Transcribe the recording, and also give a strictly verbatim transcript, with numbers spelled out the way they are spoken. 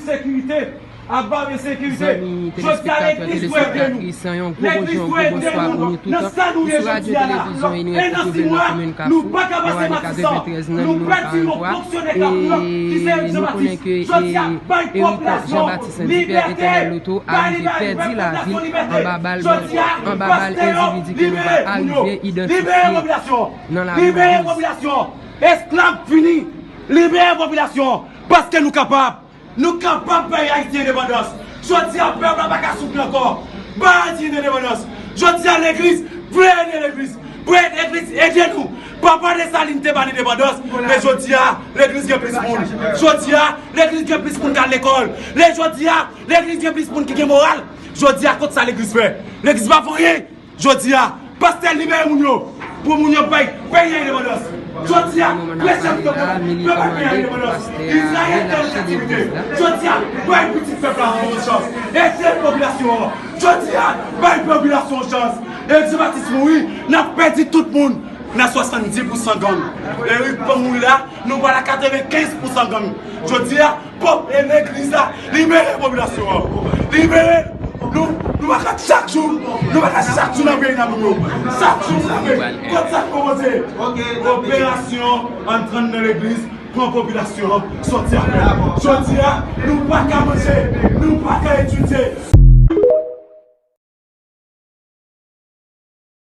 Sekirite, ap ba ensekirite. Jodi a, legliz dwe ede nou. Legliz dwe ede nou nan sa nou ye jodi a la. E nan sis mwa, nou pa ka pase Matisan. Nou pèdi yon fonksyonè k ap pran, ki se Jean Baptiste. Jodi a, bay popilasyon libète, bay libète, bay popilasyon libète. Jodi a, pastè yo, libere moun yo. Libere popilasyon. Libere popilasyon. Esklav fini. Libere popilasyon. Paske nou kapab. Nou kapab bay Ayiti endepandans. Jodi a, pèp la pa ka soufri ankò. Bay Ayiti endepandans. Jodi a, legliz vle ede legliz. Vle ede legliz ede nou. Papa Desalin te ba n endepandans. Men jodi a, legliz gen plis moun. Jodi a, legliz gen plis moun k al lekòl. Le jodi a, legliz gen plis moun ki gen moral. Jodi a, kot sa legliz fè? Legliz pa fè anyen. Jodi a, pastè libere moun yo, pou moun yo bay peyi a endepandans. Jodi a, presyon ki te pran, yo bay peyi a endepandans. Izrayèl te an kaptivite. Jodi a, bay pitit pèp la yon chans. Ede popilasyon an. Jodi a, bay popilasyon yon chans. Jean Baptiste mouri, n ap pèdi tout moun nan swasanndis pousan gang. Eric Pan mouri la, nou pral a katrevenkenz pousan gang. Jodi a, pòp e legliz la, libere popilasyon an. Libere nou, nou pa ka chak jou, nou pa ka chak jou nan peyi nan nou yo. Chak jou nou nan peyi. Kot sa k kòmanse? Operasyon antre nan legliz, pran popilasyon an, sòti avè l. Jodi a, nou pa ka manje, nou pa ka etidye.